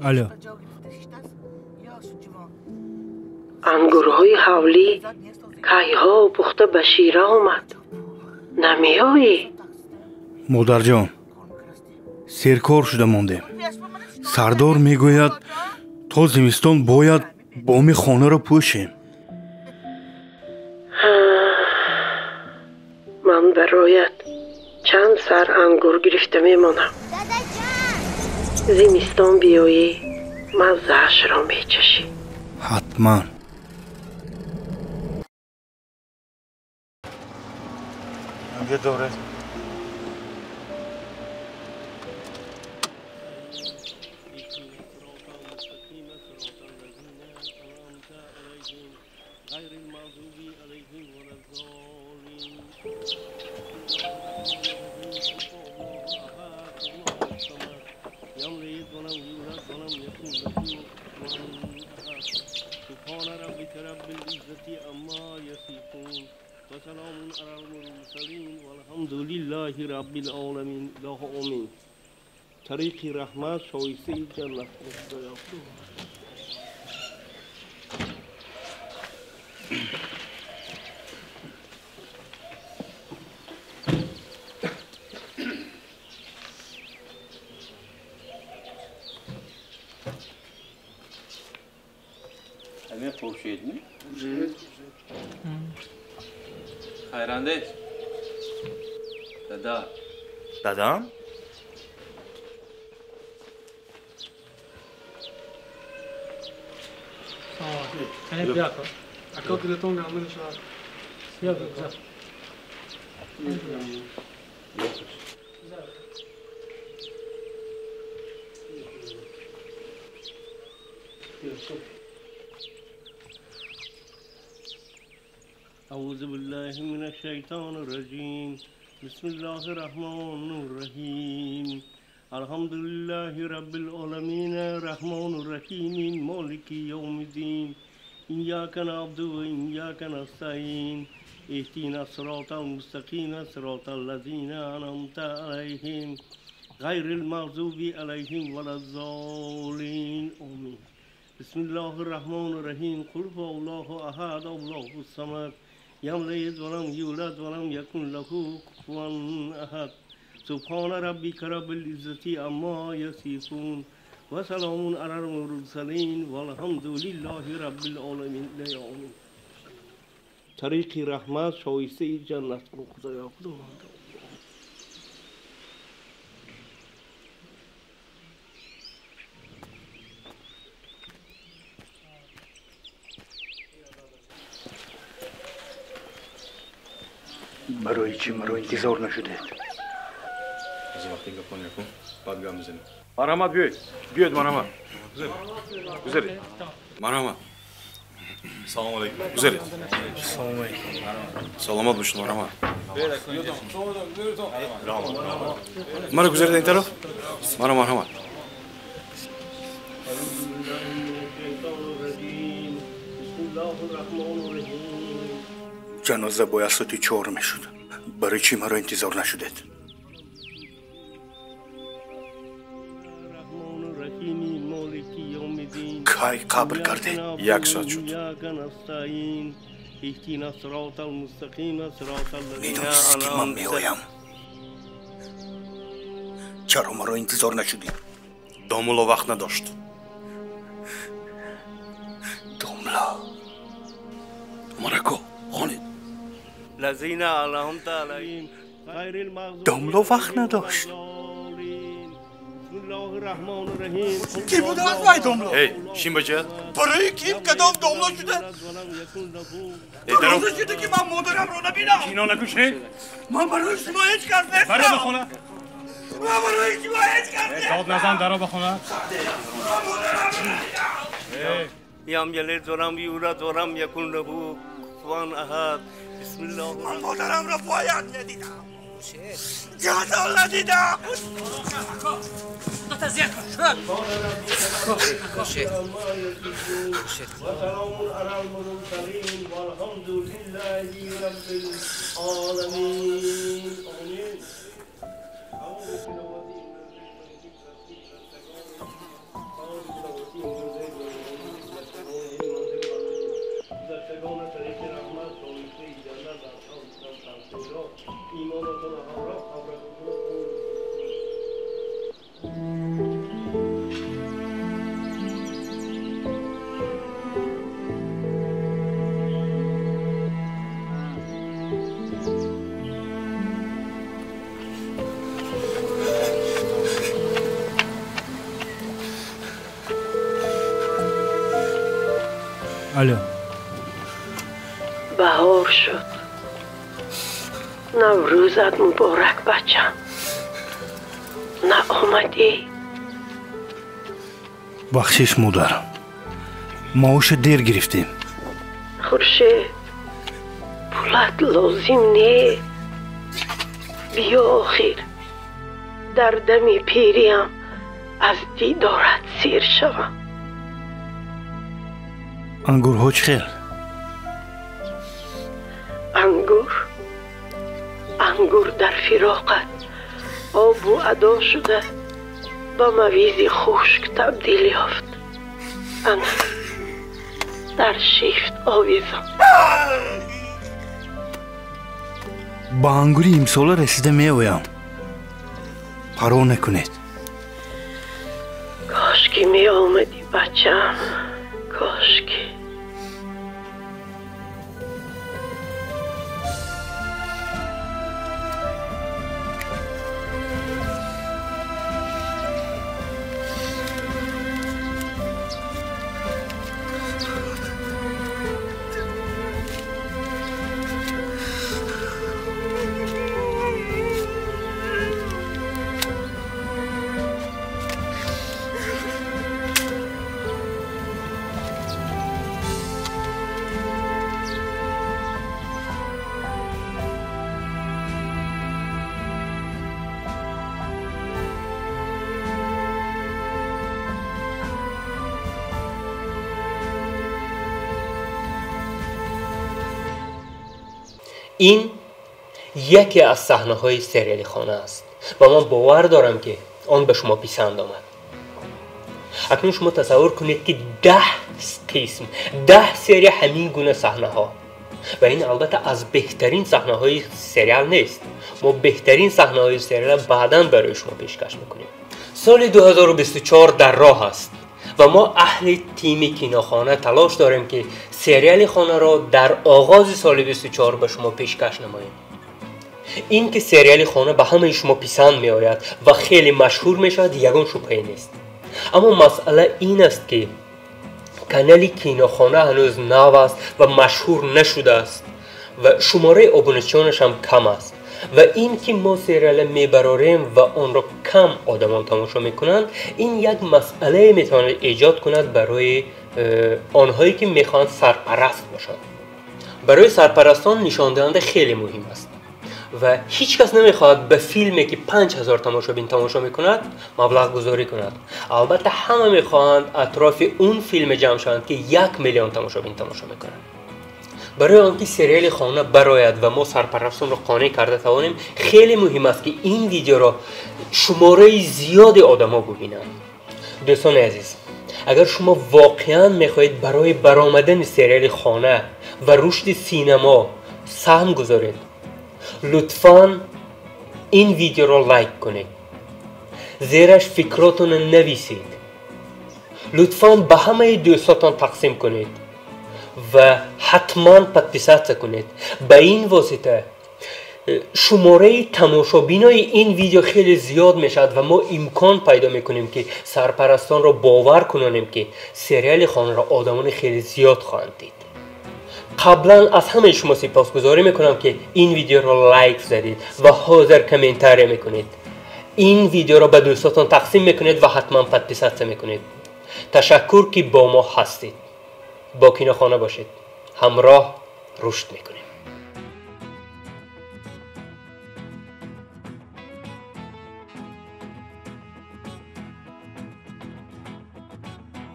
Алло. Ангурҳои ҳавлӣ кайҳо пухта ба шира омад. Намеоӣ? Модарҷон, серкор шуда мондем. Сардор мегӯяд, то зимистон бояд боми хонаро пӯшем. Ман бароят чанд сар ангур гирифта мемонам. Зимистон биёӣ, маззаашро мечашӣ. Ҳатман. Тариқи раҳмат шоистаи ҷаннат. Ҳамин Хуршедми? Хайрандеш. Дада. Дадам? أعوذ بالله من الشيطان الرجيم. بسم الله الرحمن الرحيم. الحمد لله رب العالمين الرحمن الرحيم مالك يوم الدين. إياك نعبد وإياك نستعين. اهدنا الصراط المستقيم صراط الذين أنعمت عليهم غير المغضوب عليهم ولا الضالين. آمين. بسم الله الرحمن الرحيم. قل هو الله أحد الله الصمد لم يلد ولم يولد ولم يكن له كفوا أحد. سبحان ربك رب العزة عما يصفون وسلام على المرسلين والحمد لله رب العالمين. آمين. тариқи раҳмат шоистаи ҷаннат. Худоё, Худованд. Барои чӣ маро интизор нашудед? Аз вақти гапон якум, баъд гап мезанем. Марҳамат, биёед. Биёед, марҳамат. Гузаред. Марҳамат. Салом алейкум. Гузаред. Салом алейкум. Саломат бошед, марҳамат. Мара гузаред ин тараф? Мара, марҳамат. Ҷаноза бояд соати 4 мешуд. Барои чӣ маро интизор нашудед? Кай қабр кардед? 1 соат шуд. Медонистӣ, ки ман меоям. Чаро маро интизор нашудӣ? Домулло вақт надошт. Домла. Умарако, хонед. Домло вақт надошт. Ки будааст вай домло? Эй, шин бача. Барои ким кадом домло шуда? Розӣ шуда, ки ман модарамро набинам. Кино накушед? Ман барои шумо ҳеҷ кас нестам. Баро ба хона. Ман барои шумо ҳеҷ кас нестам. Дод назан, даро ба хона. Ям ялид валам юлад валам якун лаҳу куфуван аҳад. Бисмиллоҳ. Ман модарамро бояд надидам. Ҷазол надидам. وسلام على المرسلين والحمد لله رب العالمين. آمين. Алло. Баҳор шуд. Наврӯзат муборак, бачам. Наомадӣ? Бахшиш, модар. Маоша дер гирифтем. Хуршед, пулат лозим не. Биё охир. Дар дами пириам аз дидорат сер шавам. Ангурҳо чӣ хел? Ангур? Ангур дар фироқат обу адо шуда ба мавизи хушк табдил ёфт. Ана дар шифт овезам. Ба ангури имсола расида меоям. Парво накунед. Кошки меомадӣ, бачам. Кошки. Ин яке аз саҳнаҳои сериали хона аст ва ман бовар дорам, ки он ба шумо писанд омад. Акнун шумо тасаввур кунед, ки 10 қисм, 10 серия ҳамин гуна саҳнаҳо. Ва ин албатта аз беҳтарин саҳнаҳои сериал нест. Мо беҳтарин саҳнаҳои сериал баъдан барои шумо пешкаш мекунем. Соли 2024 дар роҳ аст ва мо аҳли тими кинохона талош дорем, ки сериали хонаро дар оғози соли 24 ба шумо пешкаш намоем. Ин ки сериали хона ба ҳамаи шумо писанд меояд ва хеле машҳур мешавад, ягон шубҳае нест. Аммо масъала ин аст, ки канали кинохона ҳанӯз нав аст ва машҳур нашудааст ва шумораи обуначиёнаш ҳам кам аст. Ва ин ки мо сериала мебарорем ва онро кам одамон тамошо мекунанд, ин як масъалае метавонад эҷод кунад барои онҳое, ки мехоҳанд сарпараст бошанд. Барои сарпарастон нишондиҳанда хеле муҳим аст ва ҳеҷ кас намехоҳад ба филме, ки 5000 тамошобин тамошо мекунад, маблағгузорӣ кунад. Албатта ҳама мехоҳанд атрофи он филме ҷамъ шаванд, ки 1 миллион тамошобин тамошо мекунад. Барои он ки сериали хона барояд ва мо сарпарастонро қонеъ карда тавонем, хеле муҳим аст, ки ин видеоро шумораи зиёди одамо бубинанд. Дӯстони азиз, агар шумо воқеан мехоҳед барои баромадани сериали хона ва рушди синамо саҳм гузоред, лутфан ин видеоро лайк кунед, зераш фикротонро нависед, лутфан ба ҳамаи дӯстотон тақсим кунед ва ҳатман подписаться кунед. Ба ин восита шумораи тамошобинои ин видео хеле зиёд мешавад ва мо имкон пайдо мекунем, ки сарпарастонро бовар кунонем, ки сериали хонаро одамони хеле зиёд хоҳанд дид. Қаблан аз ҳамаи шумо сипосгузорӣ мекунам, ки ин видеоро лайк задед ва ҳозир комментария мекунед, ин видеоро ба дӯстотон тақсим мекунед ва ҳатман подписаться мекунед. Ташаккур, ки бо мо ҳастед. Бо кинохона бошед, ҳамроҳ рушд мекунем.